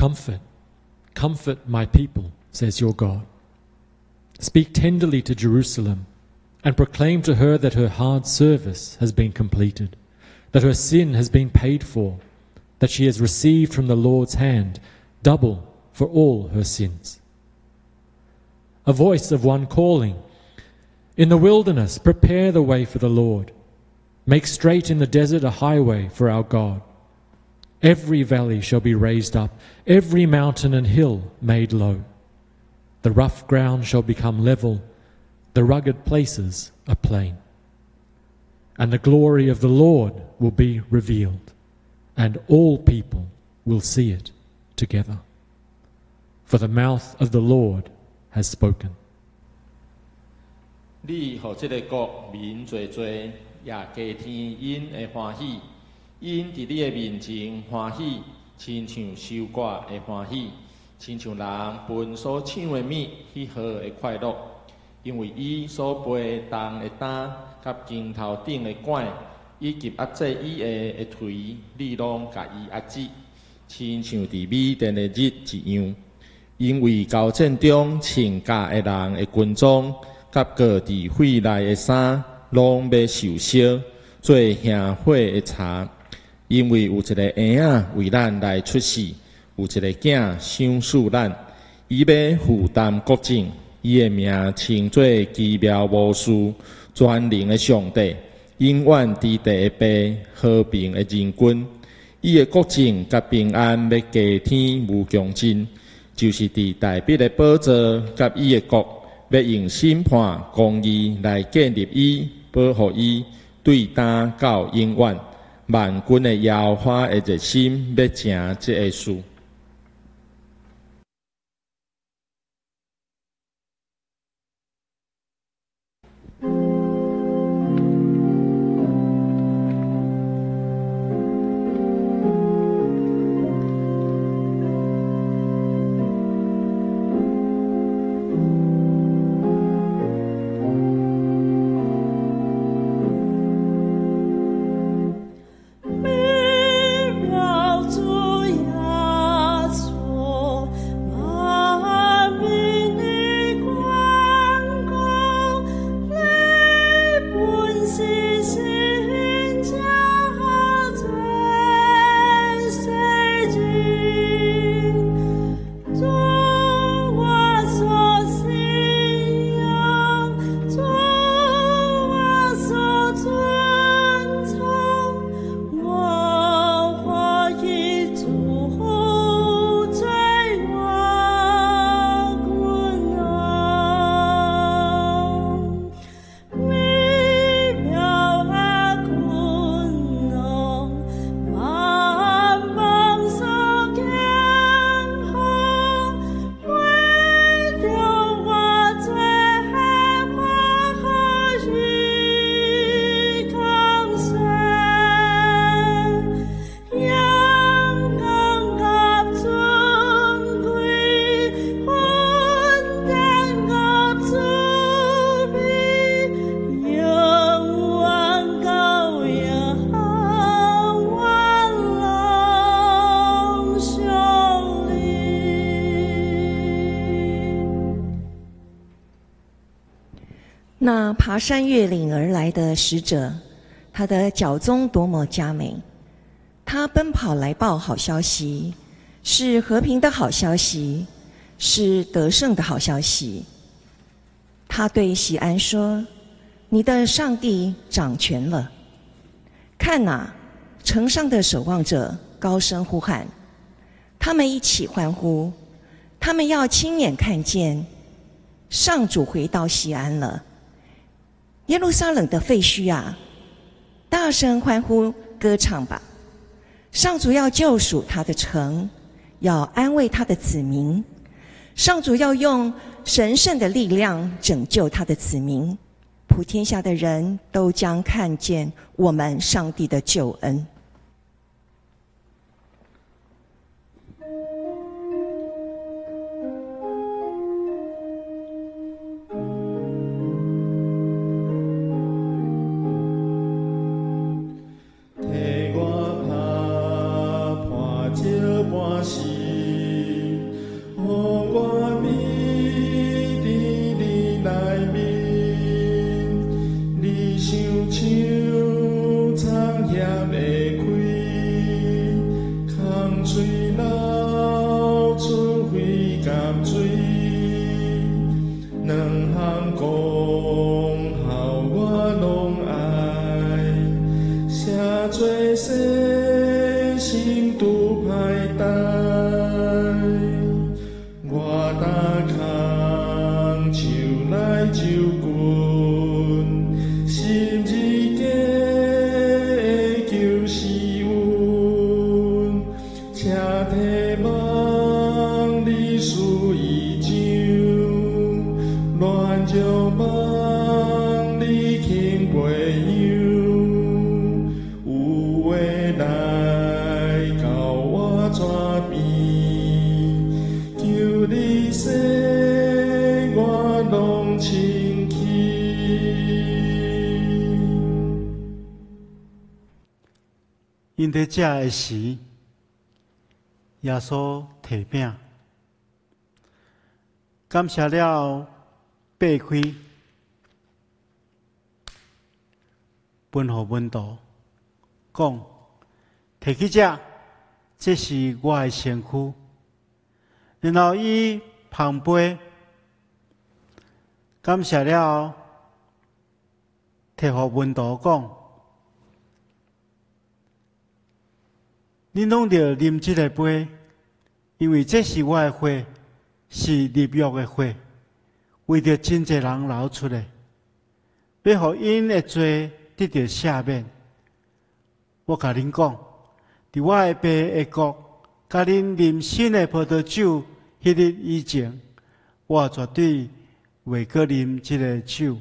Comfort, comfort my people, says your God. Speak tenderly to Jerusalem and proclaim to her that her hard service has been completed, that her sin has been paid for, that she has received from the Lord's hand double for all her sins. A voice of one calling, "In the wilderness, prepare the way for the Lord. Make straight in the desert a highway for our God. Every valley shall be raised up, every mountain and hill made low. The rough ground shall become level, the rugged places a plain. And the glory of the Lord will be revealed, and all people will see it together. For the mouth of the Lord has spoken." 你予這个國民濟濟，也加添𪜶的歡喜。𪜶佇你的面前歡喜，親像收割的歡喜，親像人分所搶的物彼號的快樂。因為伊所背重的擔，佮肩頭頂的枴，以及壓制伊的槌，你攏共伊壓止，親像佇米甸的日一樣。因為交戰中穿甲的人的軍裝，佮裹佇血內的衫，攏欲受燒，做燃火的柴。因為有一个嬰仔為咱來出世，有一个囝賞賜咱，伊欲負擔國政，伊的名稱做奇妙謀士、全能的上帝、永遠佇地的父、和平的仁君。伊的國政佮平安欲加添無窮盡，就是佇大衛的寶座佮伊的國，欲用審判公義來建立伊，保護伊，對今到永遠。萬軍的耶和華的熱心欲成這个事。美妙主耶穌，萬民的關公，你本是神家最聖經，主我所信仰，主我所尊崇，我歡喜主最我君王，美妙啊君王，萬邦所強豪，為著我罪歡喜扛身，陽光佮尊貴，恩典佮慈悲，永遠高揚，萬隆上禮。那爬山越嶺而來的使者，他的腳蹤多麼佳美！他奔跑來報好消息，是和平的好消息，是得勝的好消息。他對錫安說：“你的上帝掌權了。看哪，城上的守望者高聲呼喊，他們一起歡呼，他們要親眼看見上主回到錫安了。耶路撒冷的廢墟啊，大聲歡呼歌唱吧！上主要救贖他的城，要安慰他的子民。上主要用神聖的力量拯救他的子民，普天下的人都將看見我們上帝的救恩。替我拍破石磐石。做洗，心拄歹代。我担空手来就近，十字架的救是阮，请体望你赐伊上，乱将望你轻培养，有话来到我纸边，求你洗我拢清气。𪜶伫食的时，耶稣提饼，感谢了后，擘开，分予门徒，讲：提去食，这是我的身躯。然后伊捧杯，感谢了后，提予门徒讲：恁拢著啉这个杯，因为这是我的血，是立约的血，为著真济人流出的，欲予𪜶的罪得著赦免。我共恁讲，伫我的爸的国，共恁啉新的葡萄酒，彼日以前，我绝对袂阁啉这个酒。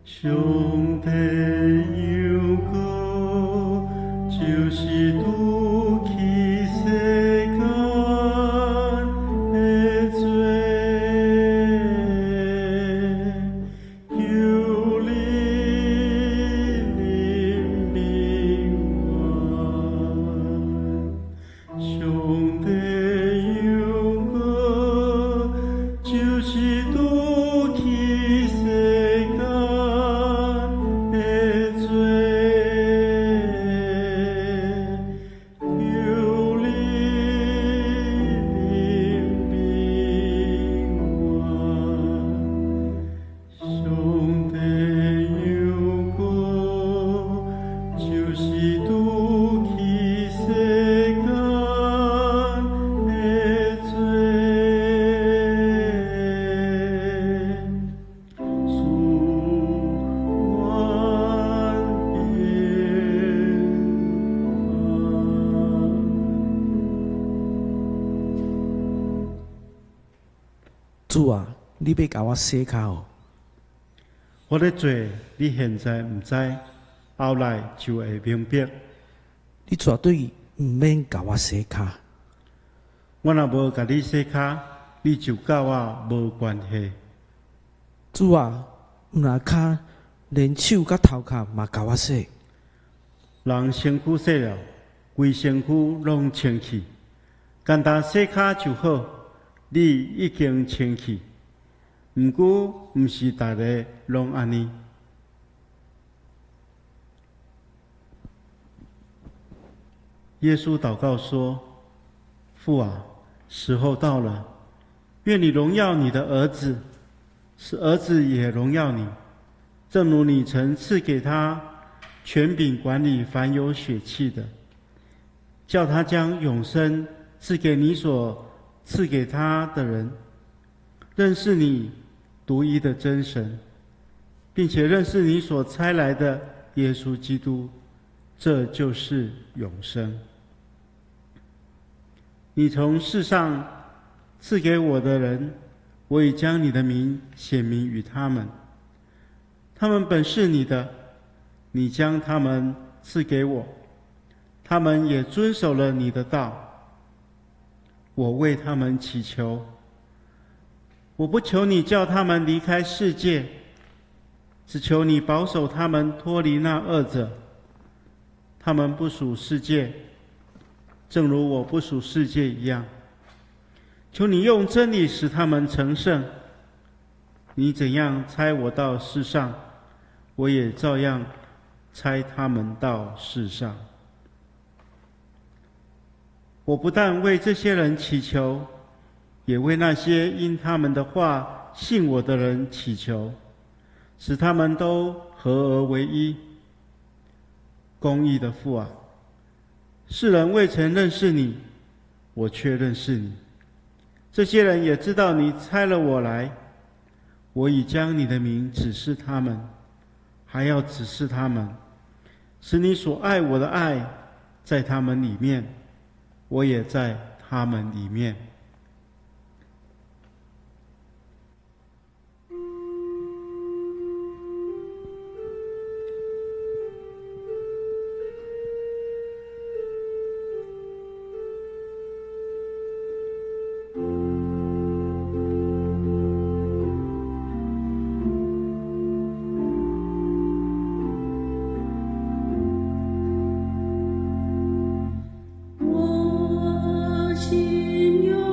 上帝羊羔，就是除去世间的罪，求你怜悯我。上帝羊羔，就是除去世间的罪，求你怜悯我。上帝羊羔，就是除去世间的罪，赐阮平安。主啊，你欲共我洗跤哦？我咧做，你现在毋知，后来就会明白。你绝对毋免共我洗跤。我若无共你洗跤，你就佮我无关系。主啊，毋但跤，连手佮头壳嘛共我洗。人身躯洗了，规身躯拢清气，干焦洗跤就好。你已经清气，毋过毋是逐个拢按呢。耶稣祷告说：父啊，时候到了，愿你荣耀你的儿子，使儿子也荣耀你，正如你曾赐给他权柄管理凡有血气的，叫他将永生赐给你所赐给他的人，认识你独一的真神，并且认识你所差来的耶稣基督，这就是永生。你从世上赐给我的人，我已将你的名显明与他们。他们本是你的，你将他们赐给我，他们也遵守了你的道。我为他们祈求，我不求你叫他们离开世界，只求你保守他们脱离那恶者。他们不属世界，正如我不属世界一样。求你用真理使他们成圣，你怎样差我到世上，我也照样差他们到世上。我不但为这些人祈求，也为那些因他们的话信我的人祈求，使他们都合而为一。公义的父啊，世人未曾认识你，我却认识你。这些人也知道你差了我来。我已将你的名指示他们，还要指示他们，使你所爱我的爱在他们里面，我也在他们里面。我心。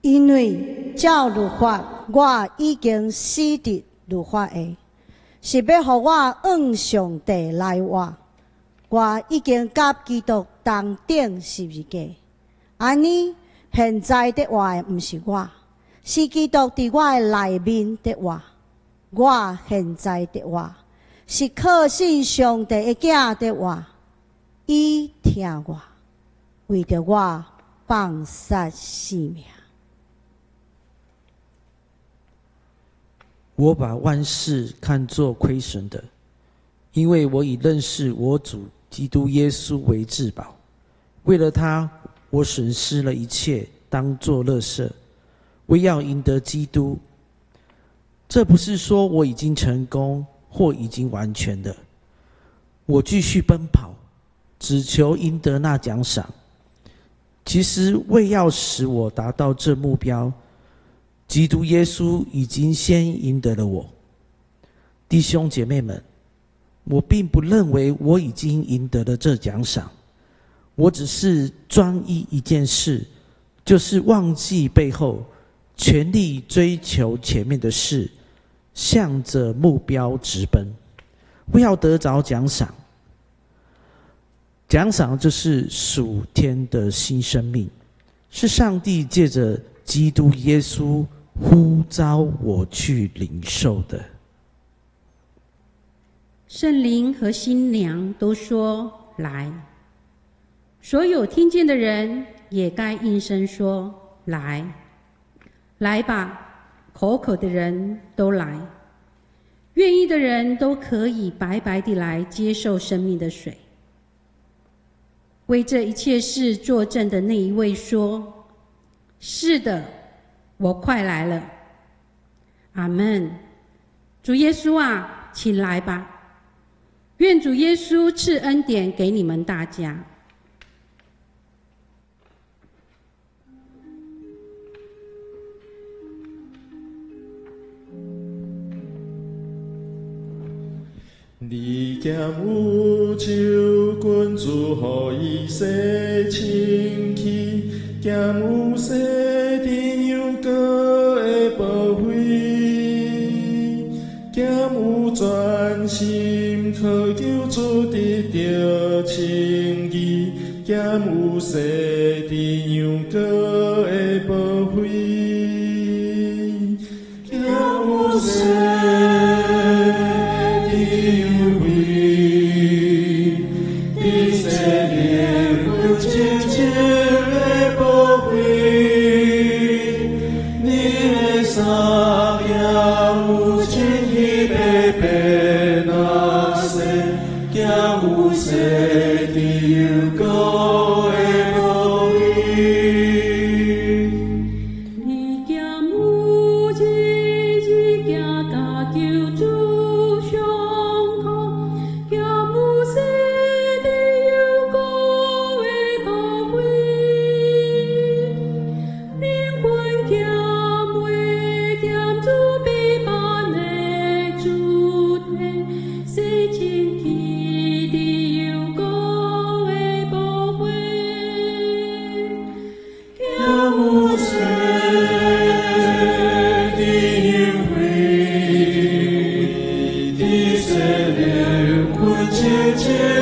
因為照律法，我已經死佇律法下，是欲予我向上帝來活。我已經佮基督同釘十字架。按呢，現在佇活的毋是我，是基督佇我的內面佇活。我現在佇活，是靠信上帝的囝佇活。伊疼我，為著我放殺性命。我把萬事看作虧損的，因為我以認識我主基督耶穌為至寶。為了他，我損失了一切，當作垃圾，為要贏得基督。這不是說我已經成功或已經完全的，我繼續奔跑，只求贏得那獎賞。其實為要使我達到這目標，基督耶穌已經先贏得了我。弟兄姐妹們，我並不認為我已經贏得了這獎賞，我只是專一一件事，就是忘記背後，全力追求前面的事，向着目標直奔，為要得著獎賞。獎賞就是屬天的新生命，是上帝借着基督耶穌呼召我去領受的。聖靈和新娘都說來，所有聽見的人也該應聲說來，來吧，口渴的人都來，願意的人都可以白白地來接受生命的水。為這一切事作證的那一位說：是的，我快來了。阿門。主耶穌啊，請來吧。願主耶穌賜恩典給你們大家。你兼有手君主，予伊洗清氣；兼有洗滌羊羔的寶血；兼有專心渴求主得著稱義；兼有洗滌羊羔的寶血；兼有洗。清。